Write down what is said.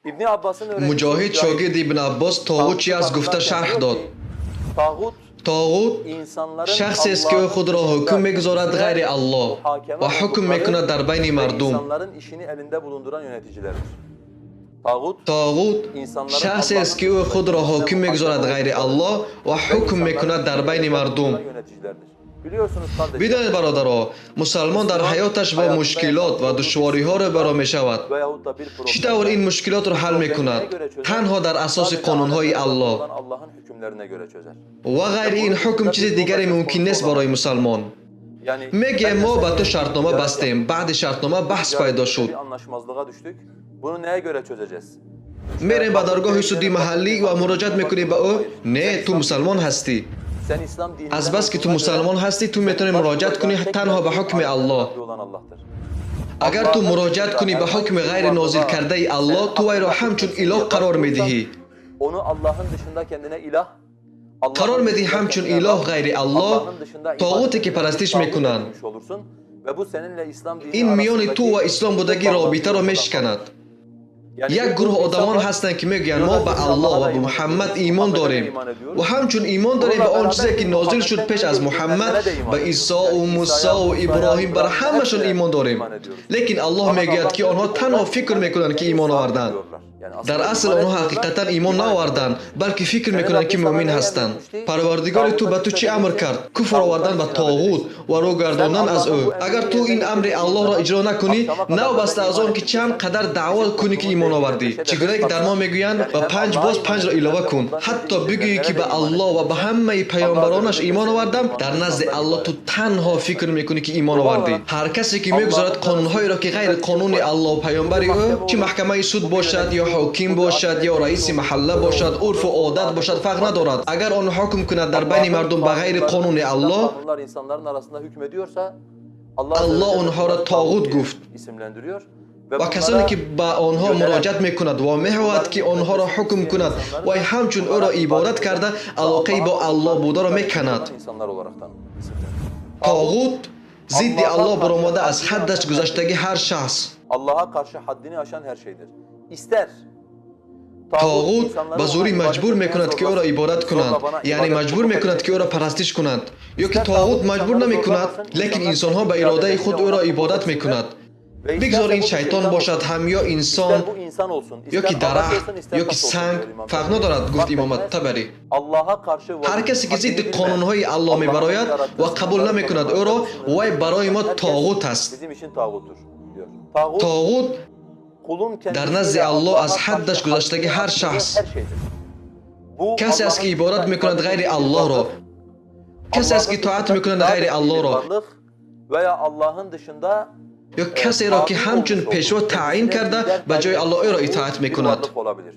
İbni Abbas'ın öğrencisi Муҷоҳид, Mücahid, шогирди Ибн Аббос, тоғут чи аст гуфта tarafından шарҳ diyor дод. Ki, Tağut Тоғут insanların шахсест, ки ӯ Allah'ın худро ҳукм dışında мегузорад kendisine ғайри Аллоҳ muhakeme ва ҳукм oldukları мекунад дар байни ve мардум. İnsanların işini elinde bulunduran yöneticilerdir. Tağut Тоғут insanların шахсест, Allah'ın ки ӯ dışında худро kendisine ҳоким мегузорад muhakeme ғайри oldukları Аллоҳ ва ve ҳукм insanların мекунад дар işini байни elinde мардум. bulunduran yöneticilerdir. Biliyorsunuz kardeşler, Бидонед, бародаро, мусалмон дар Müslüman ҳаёташ бо hayatında мушкилот ва yaşamış olduğu bir душвориҳо рӯбаро sıkıntılar мешавад. Veyahut da bir Чӣ тавр problemle ин мушкилотро ҳал problemi мекунад? Neye göre çözer? Танҳо дар асоси Sadece қонунҳои ahlaklı Аллоҳ. Olan Allah'ın hükümlerine göre çözer. Ва ғайри Ve ин bunun ҳукм dışında чизи bir дигаре yol da söz мумкин konusu нест барои olamaz. мусалмон. Yani Мегӯем, ben мо ба mesela ту bir шартнома ticaret бастем, yaptım. баъди шартнома баҳс пайдо Ticaretimizde шуд. bir anlaşmazlığa düştük. Bunu neye göre çözeceğiz? Мерем İşte ба даргоҳи Bakırköy'e суди gidelim, маҳаллӣ ва Bakırköy'e муроҷиат мекунем ба ӯ. Hayır. Не, Sen ту İslam мусалмон ҳастӣ. Sen İslam dininden Азбаски ту olduğuna göre мусалмон ҳастӣ, ту senin метавонӣ муроҷиат кунӣ başvuracağın tek танҳо ба merci ҳукми ayetlerin Аллоҳ. Rabbi olan Allah'tır. Агар ту Allah'ın муроҷиат dışında кунӣ ба herhangi ҳукми bir ғайри нозил varlığa кардаи Аллоҳ, senin ту вайро hakkında ҳамчун hükmetsin илоҳ diye қарор başvurursan, медиҳӣ. onu Allah'ın dışında kendine ilah, Allah'ın Қарор медиҳӣ dışında ҳамчун kendine илоҳ Rab, ғайри Аллоҳ, Allah'ın dışında ibadet тоғуте ки edilen bir парастиш tağut мекунанд. edinmiş olursun ve bu seninle İslam dini Ин миёни ту ва arasındaki ислом bütün будагӣ bağlantıyı робитаро ortadan мешиканад. kaldırır. Yani Як bir гурӯҳ grup insan одамон var, ҳастанд, ки мегӯянд, мо diyorlar ба ki biz Аллоҳ Allah'a ва da ба iman Муҳаммад ediyoruz, имон Muhammed'e de дорем iman ediyoruz. ва ҳамчун имон дорем ба Bununla он чизе beraber ки biz нозил шуд Muhammed'den пеш аз önce Муҳаммад, gelenlere de iman ба ediyoruz. Исоу, Yani İsa'ya, Мусоу, Musa'ya, Иброҳим, бар İbrahim'e ҳамашон hepsine имон дорем. iman ediyoruz. Лекин Аллоҳ Fakat мегӯяд, Allah ки diyor онҳо ki танҳо onlar фикр iman мекунанд, ки ettiklerini имон оварданд. zannediyorlar. Yani Дар aslında асл iman онҳо etmiyorlar, ҳақиқатан имон iman наоварданд, ediyorlar. балки фикр Senin мекунанд, ки Rabbin sana мӯмин neyi ҳастанд. Emretmişti? Парвардигори ту Tağuta ба ту чӣ амр küfredeceksin, кард? Куфр tağuta овардан ба isyan тоғут edeceksin. ва рӯ Sen гардондан аз ӯ. Allah'ın bu Агар emrini ту ин yerine амри getirdiğin Аллоҳро zaman иҷро накунӣ, akşama kadar навбаста benden аз он iman ки ettim чанд desen, қадар даъво bizim кунӣ, ки toplumun имон değerinden овардӣ, beşe de чӣ гуна beş ки дар мо katsa, мегӯянд, yani ба hem панҷ Allah'a боз iman панҷро ettim илова hem de кун, ondan ҳатто önce бигӯӣ, ки indirilenlere ба de iman Аллоҳ ettim ва ба desen, ҳамаи Allah Azze ve паёмбаронаш Celle имон senin овардам, дар imanından назди Аллоҳ ту ibaret. танҳо фикр мекунӣ, ки имон Doğal овардӣ. olarak Ҳар касе ки мегузорад Allah'ın қонунҳоеро, ки arasında ғайри bir қонуни koyar. Аллоҳу Bu bir паёмбари ӯ, mahkeme чӣ olur, маҳкамаи суд bu bir бошад ё yönetici olur, ҳоким bu bir бошад aşiret ё reisi раиси olur, маҳалла köy бошад, olur, урфу orası olur, одат adet бошад, olur, фарқ fark надорад. etmez. Агар он ҳукм кунад дар байни Allah'ın мардум ба ғайри kanunlarının қонуни dışında Аллоҳ, kanunlar insanların arasında hükmediyorsa Allah Azze ve Аллоҳ Celle онҳоро bunları тоғут tağut diye гуфт isimlendiriyor ve ва касоне bunlara ки ба онҳо yönelen, муроҷиат мекунад ва мехоҳад, bunların ки онҳоро hükmetmesini ҳукм isteyen кунад, insanları вай da ҳамчун bunlara ӯро ibadet ибодат eden карда, ve алоқаи Allah'a бо Аллоҳ olduklarını бударо iddia меканад. Olan insanlar olaraktan isimlendiriyor. Tağut, Тоғут зидди Allah'a Аллоҳ karşı баромада аз haddini ҳаддаш aşan her гузаштагӣ şeydir. Ҳар шахс. Allah'a karşı haddini aşan her şeydir. İster tağut Тоғут insanları ба ona зӯрӣ ibadet маҷбур etmeye мекунад, ки ӯро zorlasın. ибодат кунанд, Zorla bana яъне ibadet маҷбур kulluk мекунад, ки ӯро edeceksin. Парастиш кунанд, ё ки İster тоғут tağut маҷбур insanları намекунад, zorlamasın, лекин insanlar инсонҳо kendi ба иродаи iradeleriyle худ ona ӯро kulluk ибодат etsinler. Мекунад. Ve Бигзор isterse ин bu bir шайтон şeytan бошад olsun, ҳам ё инсон, ister bu insan olsun, ё ки ister ağaç дарахт, olsun, ister ё ки taş olsun санг, diyor İmam фарқ Taberi. надорад, гуфт Fark Имом etmez. Табарӣ. Allah'a karşı Ҳар vazifesi касе ки haddini зидди bilmeyen, қонунҳои Аллоҳ Allah'ın мебарояд ва yarattığı қабул sınırları намекунад tanımayan, ӯро, sınırları вай барои мо herkes тоғут аст. bizim için tağuttur diyor. Tağut Тоғут kulun дар назди kendisiyle Аллоҳ аз Allah'a ҳаддаш karşı гузаштагӣ haddini ҳар aştığı шахс. her şeydir. Bu Касе аст, ки Allah'ın ибодат dışında мекунад ibadet ғайри ettiği bir Аллоҳро, varlık, касе аст, Allah'ın ки тоат dışında мекунад itaat ғайри ettiği bir Аллоҳро, varlık veya Allah'ın dışında ё касеро, ки tabi ҳамчун olmuş пешво olduğu, таъин kendisine карда, lider ба tayin ҷои etmiş Аллоҳ ӯро olduğu итоат bir мекунад. Varlık olabilir.